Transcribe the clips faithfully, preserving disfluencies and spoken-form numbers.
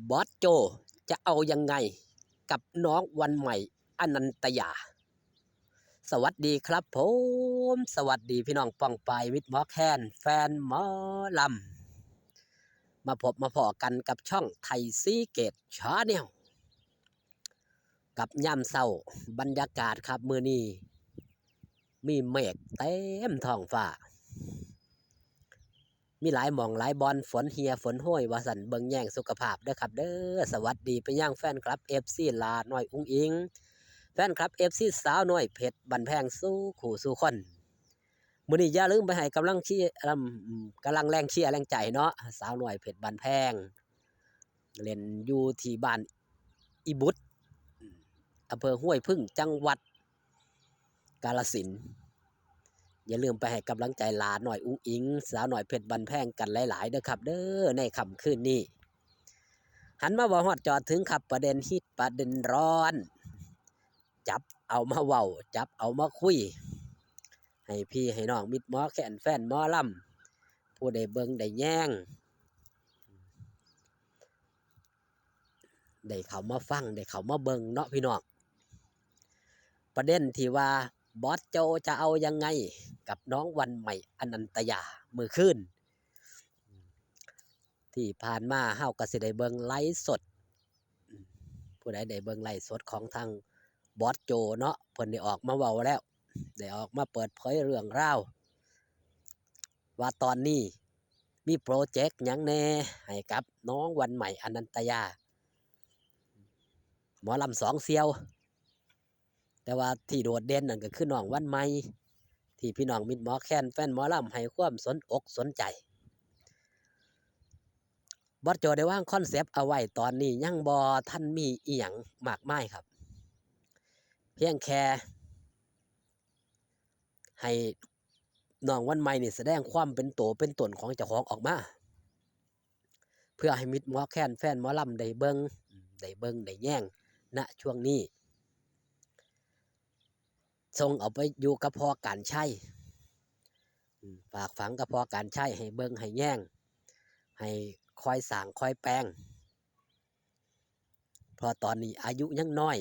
บอสโจจะเอายังไงกับน้องวันใหม่อนันตยา สวัสดีครับผม สวัสดีพี่น้องป้องปายมิตรหมอแคนแฟนหมอลำ มาพบมาพ้อกันกับช่องไทยซีเกตชาแนล กับยามเช้าบรรยากาศครับ มื้อนี้มีเมฆเต็มท้องฟ้า มีหลายหม่องหลายบ่อน ฝนเหียฝนโห้ยว่าซั่น เบิ่งแยงสุขภาพเด้อครับเด้อ สวัสดีไปยังแฟนคลับ เอฟซี หล้าน้อยอุ๋งอิ๋ง แฟนคลับ เอฟซี สาวน้อยเพชรบ้านแพงสู่คู่สู่คน มื้อนี้อย่าลืมไปให้กำลังเชียร์ อืม กำลังแรงเชียร์แรงใจเนาะ สาวน้อยเพชรบ้านแพง เล่นอยู่ที่บ้านอีบุตร อำเภอห้วยผึ้ง จังหวัดกาฬสินธุ์ อย่าลืมไปให้กำลังใจหล้าน้อยอุ๋งอิ๋ง สาวน้อยเพชรบ้านแพงกันหลายๆเด้อครับเด้อ ในค่ำคืนนี้ หันมาเว้าฮอดจอดถึงครับ ประเด็นฮิตประเด็นร้อน จับเอามาเว้า จับเอามาคุย ให้พี่ให้น้องมิตรหมอแคนแฟนหมอลำ ผู้ได้เบิ่งได้แยง ได้เข้ามาฟัง ได้เข้ามาเบิ่งเนาะพี่น้อง ประเด็นที่ว่าบอสโจจะเอายังไงกับน้องวันใหม่อนันตยามื้อคืน ที่ผ่านมาเฮาก็สิได้เบิ่งไลฟ์สด ผู้ใดได้เบิ่งไลฟ์สดของทางบอสโจเนาะ เพิ่นได้ออกมาเว้าแล้ว ได้ออกมาเปิดเผยเรื่องราว ว่าตอนนี้มีโปรเจกต์หยังแหน่ให้กับน้องวันใหม่อนันตยา หมอลำสองเสี่ยว แต่ว่าที่โดดเด่นนั่นก็คือน้องวันใหม่ ที่พี่น้องมิตรหมอแคนแฟนหมอลำให้ความสนอกสนใจ บอสโจได้วางคอนเซปต์เอาไว้ ตอนนี้ยังบ่ทันมีอิหยังมากมายครับ เพียงแค่ให้น้องวันใหม่นี่แสดงความเป็นโตเป็นตนของเจ้าของออกมา เพื่อให้มิตรหมอแคนแฟนหมอลำได้เบิ่ง ได้เบิ่งได้แยง ณ ช่วงนี้ ส่งเอาไปอยู่กับพ่อกาญชัย อืม ฝากฝังกับพ่อกาญชัย ให้เบิ่งให้แยง ให้คอยสร้างคอยแปลง เพราะตอนนี้อายุยังน้อย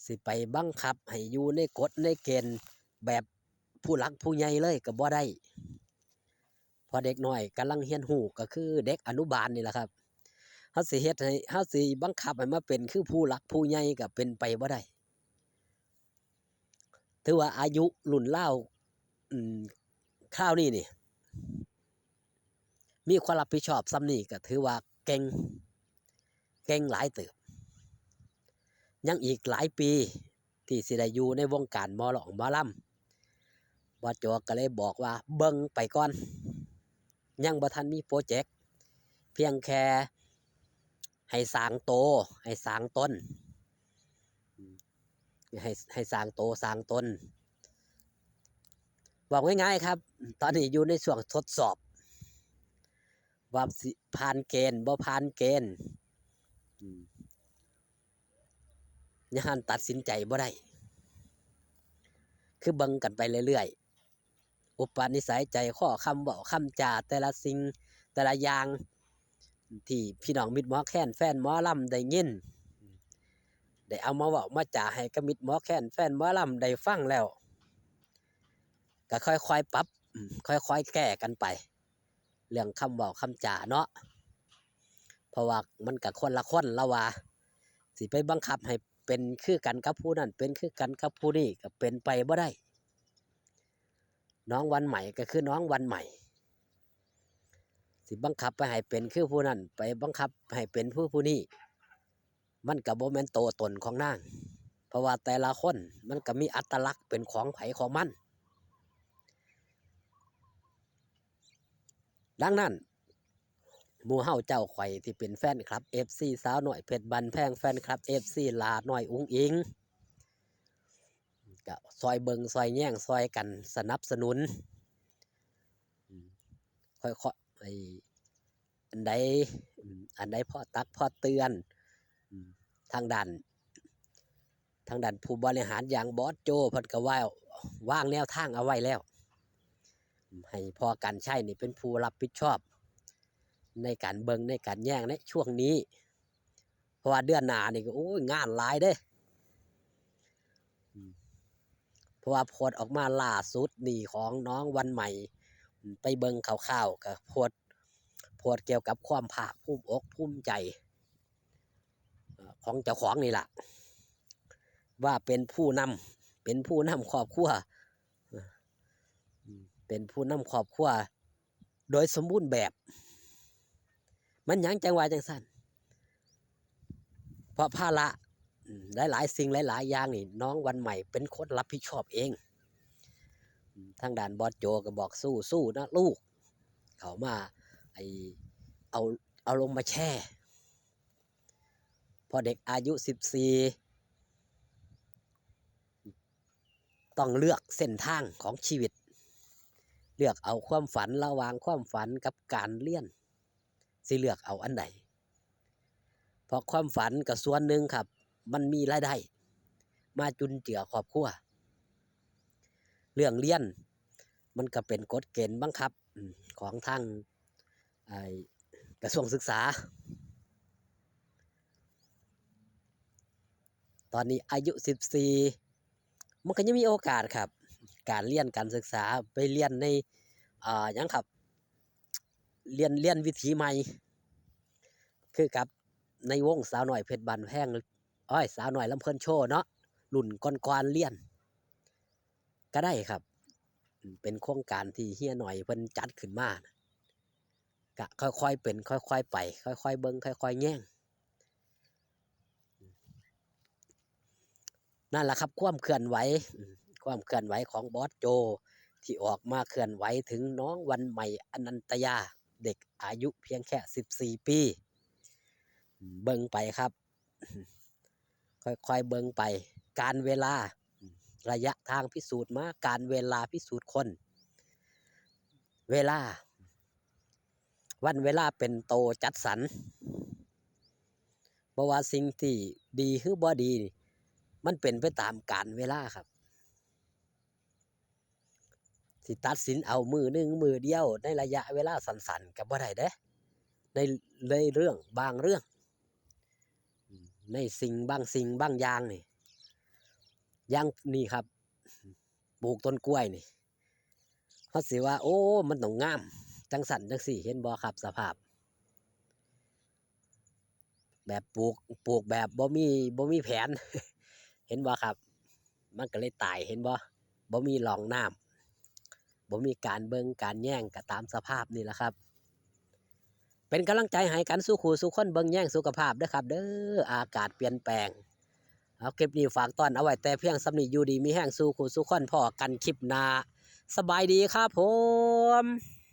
สิไปบังคับให้อยู่ในกฎในเกณฑ์แบบผู้หลักผู้ใหญ่เลยก็บ่ได้ เพราะเด็กน้อยกำลังเรียนรู้ก็คือเด็กอนุบาลนี่แหละครับ เฮาสิเฮ็ดให้ เฮาสิบังคับให้มาเป็นคือผู้หลักผู้ใหญ่ก็เป็นไปบ่ได้ ถือว่าอายุรุ่นราว อืม คราวนี้นี่ มีความรับผิดชอบส่ำนี้ก็ถือว่าเก่ง เก่งหลายเติบ ยังอีกหลายปีที่สิได้อยู่ในวงการหมอร้องหมอลำ บอสโจก็เลยบอกว่าเบิ่งไปก่อน ยังบ่ทันมีโปรเจกต์ เพียงแค่ให้สร้างโต ให้สร้างตน ให้ ให้สร้างโตสร้างตน บอกง่ายๆครับ ตอนนี้อยู่ในช่วงทดสอบ ว่าสิผ่านเกณฑ์บ่ผ่านเกณฑ์ อืม ยังตัดสินใจบ่ได้ คือเบิ่งกันไปเรื่อยๆ อุปนิสัยใจคอ คำเว้าคำจา แต่ละสิ่งแต่ละอย่าง ที่พี่น้องมิตรหมอแคนแฟนหมอลำได้ยิน ได้เอามาเว้ามาจาให้กับมิตรหมอแคนแฟนหมอลำได้ฟังแล้ว ก็ค่อยๆปรับ อืม ค่อยๆแก้กันไป เรื่องคำเว้าคำจาเนาะ เพราะว่ามันก็คนละคนละว่า สิไปบังคับให้เป็นคือกันกับผู้นั้น เป็นคือกันกับผู้นี้ก็เป็นไปบ่ได้ น้องวันใหม่ก็คือน้องวันใหม่ สิบังคับไปให้เป็นคือผู้นั้น ไปบังคับให้เป็นผู้ผู้นี้ มันก็บ่แม่นโตตนของนาง เพราะว่าแต่ละคนมันก็มีอัตลักษณ์เป็นของไผของมัน ดังนั้น หมู่เฮาเจ้าข่อยที่เป็นแฟนคลับ เอฟซี สาวน้อยเพชรบ้านแพง แฟนคลับ เอฟซี หล้าน้อยอุ๋งอิ๋ง ก็ซอยเบิ่งซอยแยงซอยกันสนับสนุน อืม ค่อยๆ ไอ้ อันใด อืม อันใดพอตักพอเตือน อืม ทางด้าน ทางด้านผู้บริหารอย่างบอสโจเพิ่นก็ว่า วางแนวทางเอาไว้แล้ว ให้พ่อกาญชัยนี่เป็นผู้รับผิดชอบ ในการเบิ่งในการแยงในช่วงนี้ ราะว่าเดือนหน้านี่ก็ โอ้ย งานหลายเด้ อืม เพราะว่าโพสต์ออกมาล่าสุดนี่ของน้องวันใหม่ อืม ไปเบิ่งคร่าวๆ ก็โพสต์ โพสต์เกี่ยวกับความภาคภูมิอกภูมิใจ เอ่อ ของเจ้าของนี่ล่ะ ว่าเป็นผู้นำ เป็นผู้นำครอบครัว อืม เป็นผู้นำครอบครัว โดยสมบูรณ์แบบ มันหยังจังว่าจังซั่น เพราะภาระ อืม หลายๆ สิ่งหลายๆ อย่างนี่ น้องวันใหม่เป็นคนรับผิดชอบเอง อืม ทางด้านบอสโจก็บอก "สู้ๆ นะลูก" เขามา ไอ้ เอา เอาลงมาแชร์ เพราะเด็กอายุสิบสี่ ต้องเลือกเส้นทางของชีวิต เลือกเอาความฝัน ระหว่างความฝันกับการเรียน สิเลือกเอาอันใด เพราะความฝันก็ส่วนหนึ่งครับ มันมีรายได้ มาจุนเจือครอบครัว เรื่องเรียน มันก็เป็นกฎเกณฑ์บังคับ อืม ของทาง ไอ้ กระทรวงศึกษา ตอนนี้อายุสิบสี่ มันก็ยังมีโอกาสครับ การเรียนการศึกษา ไปเรียนใน อ่า หยังครับ เรียน เรียนวิถีใหม่ คือกับในวงสาวน้อยเพชรบ้านแพง โอ้ย สาวน้อยลำเพลินโชว์เนาะ รุ่นก่อนๆ เรียน ก็ได้ครับ เป็นโครงการที่เฮียหน่อยเพิ่นจัดขึ้นมานะ ก็ค่อยๆ เป็น ค่อยๆ ไป ค่อยๆ เบิ่ง ค่อยๆ แยง นั่นล่ะครับ ความเคลื่อนไหว อืม ความเคลื่อนไหวของบอสโจ ที่ออกมาเคลื่อนไหวถึงน้องวันใหม่ อนันตยา เด็กอายุเพียงแค่สิบสี่ปี อืม เบิ่งไปครับ ค่อยๆ เบิ่งไป กาลเวลา อืม ระยะทางพิสูจน์มา กาลเวลาพิสูจน์คน เวลา วันเวลาเป็นโตจัดสรร บ่ว่าสิ่งที่ดีหรือบ่ดี มันเป็นไปตามกาลเวลาครับ สิตัดสินเอามื้อหนึ่งมื้อเดียวในระยะเวลาสั้นๆ ก็บ่ได้เด้ ใน ในเรื่องบางเรื่อง ในสิ่งบางสิ่งบางอย่างนี่ อย่างนี่ครับ ปลูกต้นกล้วยนี่ เฮาสิว่า โอ้ มันต้องงาม จังซั่นจังซี่ เห็นบ่ครับ สภาพ แบบปลูก ปลูกแบบบ่มี บ่มีแผน เห็นบ่ครับ มันก็เลยตาย เห็นบ่ บ่มีร่องน้ำ บ่มีการเบิ่งการแยง ก็ตามสภาพนี่ล่ะครับ เป็นกำลังใจให้กันสู่คู่สู่คน เบิ่งแยงสุขภาพเด้อครับเด้อ อากาศเปลี่ยนแปลง เอา คลิปนี้ฝากต้อนเอาไว้แต่เพียงส่ำนี้ อยู่ดีมีแฮงสู่คู่สู่คน พ้อกันคลิปหน้า สบายดีครับผม